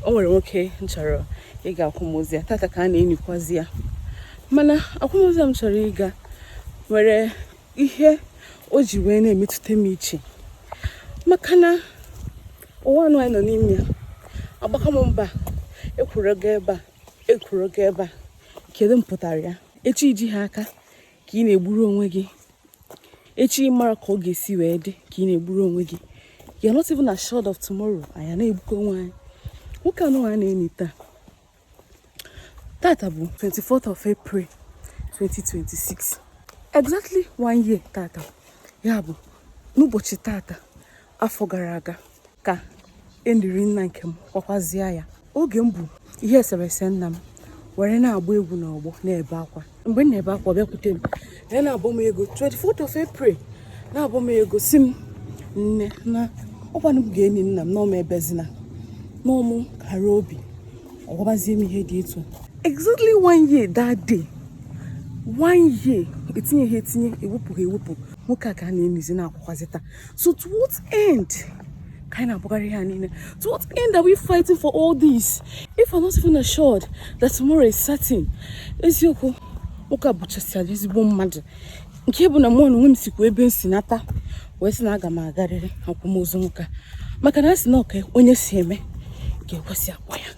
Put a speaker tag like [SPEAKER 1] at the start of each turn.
[SPEAKER 1] O nwere nwoke m chọrọ ịga akwamozu ya tata ka a na-enikwazi ya, mana akwamozu m chọrọ ịga nwere ihe o ji wee na-emetụta m iche, maka na ụwa anụ anyị nọ n'ime ya agbaka m mba ekwuru ga ebe a, ekwuru ga ebe a, kedu mpụtara ya? Echi iji ha aka ka ị na-egburu onwe gị, echi mara ka ọ ga-esi wee dị ka ị na-egburu onwe gị. You're not even assured of tomorrow. Anyị na-egbukọ onwe anyị. Nwoke anụ a na-eni taa tata bụ 24th of April 2026, exactly one year tata. Ya bụ n'ụbọchị tata afọ gara aga ka eniri nna nke m, kwakwazie ya. Oge m bụ ihe eserese nna m were na-agba egwu n'ọgbọ na-ebe akwa. Mgbe m na-ebe akwa, bịakwute m ya na-abọ m ego 24th of April, na-abọ m ego, si m nne na ọkwanụ m ga-eni nna m na ọma ebezina n'ọmụ kara obi. Ọ gwabazie m ihe dị etu exactly one year that day, one year etinyeghị etinye, ewepụghị ewepụ, nwoke a ka a na-enizi na-akwakwazi taa. So to what end ka anyị na-agbagharị ihe a niile? To what end are we fighting for all this if we're not even assured that tomorrow is certain? Eziokwu, nwoke a bụchasịara ezigbo mmadụ, nke bụ na mụ na onwe m sikwa ebe m si nata wee sị na aga m agarịrị akwamozu nwoke a, maka na a sị na ọka onye si eme ga-ekwesị akwa ya.